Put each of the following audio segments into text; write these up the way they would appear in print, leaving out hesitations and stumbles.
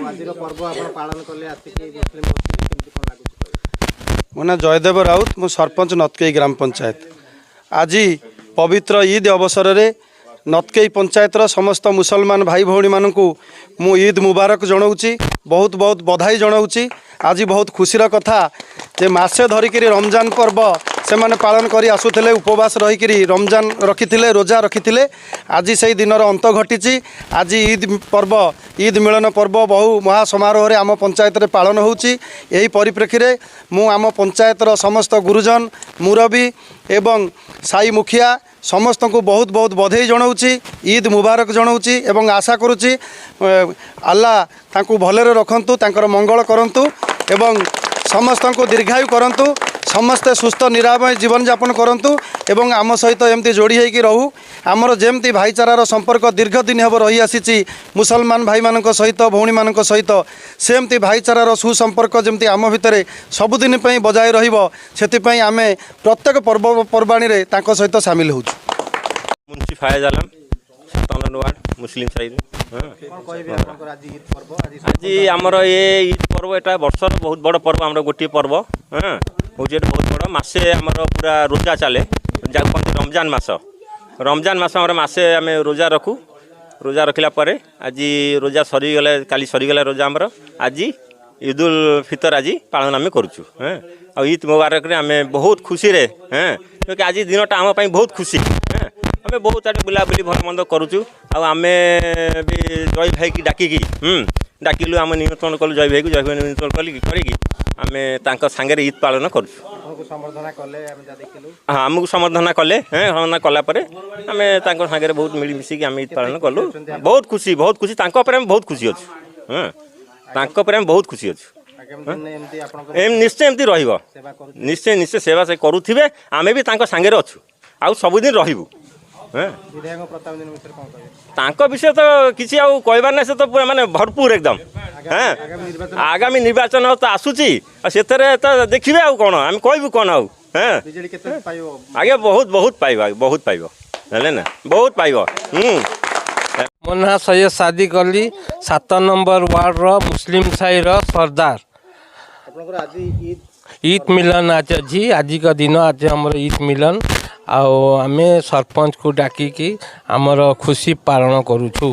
ଆଜିର ପର୍ବ ଆପଣ ପାଳନ କଲେ ଆସିକି ମୁସଲିମ ବସ୍ତିରେ, କେମିତି କ'ଣ ଲାଗୁଛି କହିବେ? ମୋ ନାଁ ଜୟଦେବ ରାଉତ, ମୁଁ ସରପଞ୍ଚ ନତକେଇ ଗ୍ରାମ ପଞ୍ଚାୟତ। ଆଜି ପବିତ୍ର ଇଦ୍ ଅବସରରେ ନତକେଇ ପଞ୍ଚାୟତର ସମସ୍ତ ମୁସଲମାନ ଭାଇ ଭଉଣୀମାନଙ୍କୁ ମୁଁ ଇଦ୍ ମୁବାରକ ଜଣାଉଛି, ବହୁତ ବହୁତ ବଧାଇ ଜଣାଉଛି। ଆଜି ବହୁତ ଖୁସିର କଥା ଯେ ମାସେ ଧରିକିରି ରମଜାନ ପର୍ବ ସେମାନେ ପାଳନ କରି ଆସୁଥିଲେ, ଉପବାସ ରହିକିରି ରମଜାନ ରଖିଥିଲେ, ରୋଜା ରଖିଥିଲେ। ଆଜି ସେଇ ଦିନର ଅନ୍ତ ଘଟିଛି। ଆଜି ଇଦ୍ ପର୍ବ, ଇଦ୍ ମିଳନ ପର୍ବ ବହୁ ମହା ସମାରୋହରେ ଆମ ପଞ୍ଚାୟତରେ ପାଳନ ହେଉଛି। ଏହି ପରିପ୍ରେକ୍ଷୀରେ ମୁଁ ଆମ ପଞ୍ଚାୟତର ସମସ୍ତ ଗୁରୁଜନ, ମୁରବୀ ଏବଂ ସାହି ମୁଖିଆ ସମସ୍ତଙ୍କୁ ବହୁତ ବହୁତ ବଧେଇ ଜଣାଉଛି, ଇଦ୍ ମୁବାରକ ଜଣାଉଛି ଏବଂ ଆଶା କରୁଛି ଆଲ୍ଲାହ ତାଙ୍କୁ ଭଲରେ ରଖନ୍ତୁ, ତାଙ୍କର ମଙ୍ଗଳ କରନ୍ତୁ ଏବଂ ସମସ୍ତଙ୍କୁ ଦୀର୍ଘାୟୁ କରନ୍ତୁ। ସମସ୍ତେ ସୁସ୍ଥ ନିରାମୟ ଜୀବନଯାପନ କରନ୍ତୁ ଏବଂ ଆମ ସହିତ ଏମିତି ଯୋଡ଼ି ହେଇକି ରହୁ। ଆମର ଯେମିତି ଭାଇଚାରାର ସମ୍ପର୍କ ଦୀର୍ଘ ଦିନ ହେବ ରହିଆସିଛି ମୁସଲମାନ ଭାଇମାନଙ୍କ ସହିତ, ଭଉଣୀମାନଙ୍କ ସହିତ, ସେମିତି ଭାଇଚାରାର ସୁସମ୍ପର୍କ ଯେମିତି ଆମ ଭିତରେ ସବୁଦିନ ପାଇଁ ବଜାୟ ରହିବ, ସେଥିପାଇଁ ଆମେ ପ୍ରତ୍ୟେକ ପର୍ବପର୍ବାଣୀରେ ତାଙ୍କ ସହିତ ସାମିଲ ହେଉଛୁ। ମୁନ୍ସି ଫାଏଜ ଆଲମ, 7 ନମ୍ବର ୱାର୍ଡ଼, ମୁସଲିମ ସାହିର। ହଁ। କ'ଣ କହିବେ, ଆପଣଙ୍କର ଆଜି ଇଦ୍ ପର୍ବ ଆଜି? ଆଜି ଆମର ଏ ଇଦ୍ ପର୍ବ, ଏଟା ବର୍ଷର ବହୁତ ବଡ଼ ପର୍ବ, ଆମର ଗୋଟିଏ ପର୍ବ। ହଁ, ହେଉଛି ଏଟା ବହୁତ ବଡ଼। ମାସେ ଆମର ପୁରା ରୋଜା ଚାଲେ, ଯାହାକୁ କହନ୍ତି ରମଜାନ ମାସ। ରମଜାନ ମାସ ଆମର ମାସେ ଆମେ ରୋଜା ରଖୁ। ରୋଜା ରଖିଲା ପରେ ଆଜି ରୋଜା ସରିଗଲା, କାଲି ସରିଗଲା ରୋଜା ଆମର। ଆଜି ଇଦୁଲ ଫିତର ଆଜି ପାଳନ ଆମେ କରୁଛୁ। ହଁ, ଆଉ ଇଦ୍ ମୁବାରକରେ ଆମେ ବହୁତ ଖୁସିରେ, ହଁ, ଆଜି ଦିନଟା ଆମ ପାଇଁ ବହୁତ ଖୁସି। ହଁ, ଆମେ ବହୁତ ଆଡ଼େ ବୁଲାବୁଲି ଭଲ ମନ୍ଦ କରୁଛୁ। ଆଉ ଆମେ ବି ଜୟ ଭାଇକି ଡାକିକି, ଡାକିଲୁ, ଆମେ ନିମନ୍ତ୍ରଣ କଲୁ ଜୟ ଭାଇକୁ। ଜୟ ଭାଇ ନିମନ୍ତ୍ରଣ କରିକି ଆମେ ତାଙ୍କ ସାଙ୍ଗରେ ଇଦ୍ ପାଳନ କରୁଛୁ। ଆପଣଙ୍କୁ ସମ୍ବର୍ଦ୍ଧନା କଲେ, ଆମେ ଯାହା ଦେଖିଲୁ। ହଁ, ଆମକୁ ସମ୍ବର୍ଦ୍ଧନା କଲେ। ହଁ, ସମ୍ବର୍ଦ୍ଧନା କଲା ପରେ ଆମେ ତାଙ୍କ ସାଙ୍ଗରେ ବହୁତ ମିଳିମିଶିକି ଆମେ ଇଦ୍ ପାଳନ କଲୁ। ବହୁତ ଖୁସି, ବହୁତ ଖୁସି। ତାଙ୍କ ଉପରେ ଆମେ ବହୁତ ଖୁସି ଅଛୁ। ହଁ, ତାଙ୍କ ଉପରେ ଆମେ ବହୁତ ଖୁସି ଅଛୁ। ଆଗାମୀ ଦିନରେ ଏମିତି ଆପଣଙ୍କ ଏମିତି ନିଶ୍ଚୟ ଏମିତି ରହିବ। ସେବା କରୁଛୁ। ନିଶ୍ଚୟ ନିଶ୍ଚୟ ସେବା ସେ କରୁଥିବେ, ଆମେ ବି ତାଙ୍କ ସାଙ୍ଗରେ ଅଛୁ ଆଉ ସବୁଦିନ ରହିବୁ। ହଁ। ବିଧାୟକ ପ୍ରତାପ ଦିନ ବିଷୟରେ କ'ଣ କହିବେ? ତାଙ୍କ ବିଷୟ ତ କିଛି ଆଉ କହିବାର ନାହିଁ। ସେ ତ ପୁରା ମାନେ ଭରପୁର ଏକଦମ। ହଁ। ଆଗାମୀ ନିର୍ବାଚନ? ଆଗାମୀ ନିର୍ବାଚନ ତ ଆସୁଛି, ଆଉ ସେଥିରେ ତ ଦେଖିବେ, ଆଉ କ'ଣ ଆମେ କହିବୁ କ'ଣ ଆଉ? ହଁ। ବିଜେଡି କେତେ ପାଇବ? ଆଜ୍ଞା, ବହୁତ ବହୁତ ପାଇବ, ବହୁତ ପାଇବ। ହେଲେ ନା, ବହୁତ ପାଇବ। ହୁଁ। ମୋ ନାଁ ସୈୟଦ ସାଦିକ ଅଲି, 7 ନମ୍ବର ୱାର୍ଡ଼ର ମୁସଲିମ ସାହିର ସର୍ଦ୍ଦାର। ଆପଣଙ୍କର ଆଜି ଇଦ୍ ଇଦ୍ ମିଲନ ଆଜି ଅଛି। ଆଜିକା ଦିନ ଆଜି ଆମର ଇଦ୍ ମିଲନ, ଆଉ ଆମେ ସରପଞ୍ଚକୁ ଡାକିକି ଆମର ଖୁସି ପାଳନ କରୁଛୁ।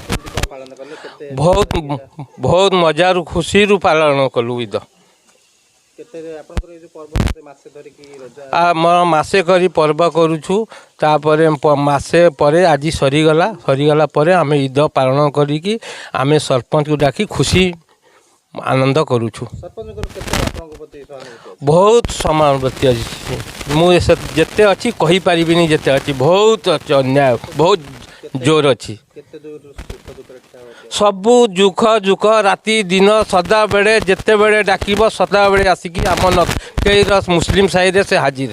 କେମିତି କ'ଣ ପାଳନ କଲେ, କେତେ? ବହୁତ ବହୁତ ମଜାରୁ ଖୁସିରୁ ପାଳନ କଲୁ ଇଦ। କେତେ ଆପଣଙ୍କର ଏଇ ଯୋଉ ପର୍ବ, କେତେ ମାସେ ଧରିକି ରୋଜା? ଆମର ମାସେ କରି ପର୍ବ କରୁଛୁ। ତାପରେ ମାସେ ପରେ ଆଜି ସରିଗଲା। ସରିଗଲା ପରେ ଆମେ ଇଦ ପାଳନ କରିକି ଆମେ ସରପଞ୍ଚକୁ ଡାକି ଖୁସି ଆନନ୍ଦ କରୁଛୁ। ସରପଞ୍ଚଙ୍କର କେତେ ଆପଣଙ୍କ ପ୍ରତି ସହାନୁଭୂତି ଅଛି? ବହୁତ ସମାନୁଭୂତି ଅଛି। ମୁଁ ଯେତେ ଅଛି କହିପାରିବିନି, ଯେତେ ଅଛି ବହୁତ ଅଛି। ଅନ୍ୟାୟ ବହୁତ ଜୋର ଅଛି। କେତେ ଦୂର ସୁଖ ଦୁଃଖରେ ଠିଆ ହୁଅନ୍ତି? ସବୁ ଦୁଃଖ ଦୁଃଖ, ରାତି ଦିନ, ସଦାବେଳେ, ଯେତେବେଳେ ଡାକିବ ସଦାବେଳେ ଆସିକି ଆମ ନକେଇର ମୁସଲିମ ସାହିରେ ସେ ହାଜିର।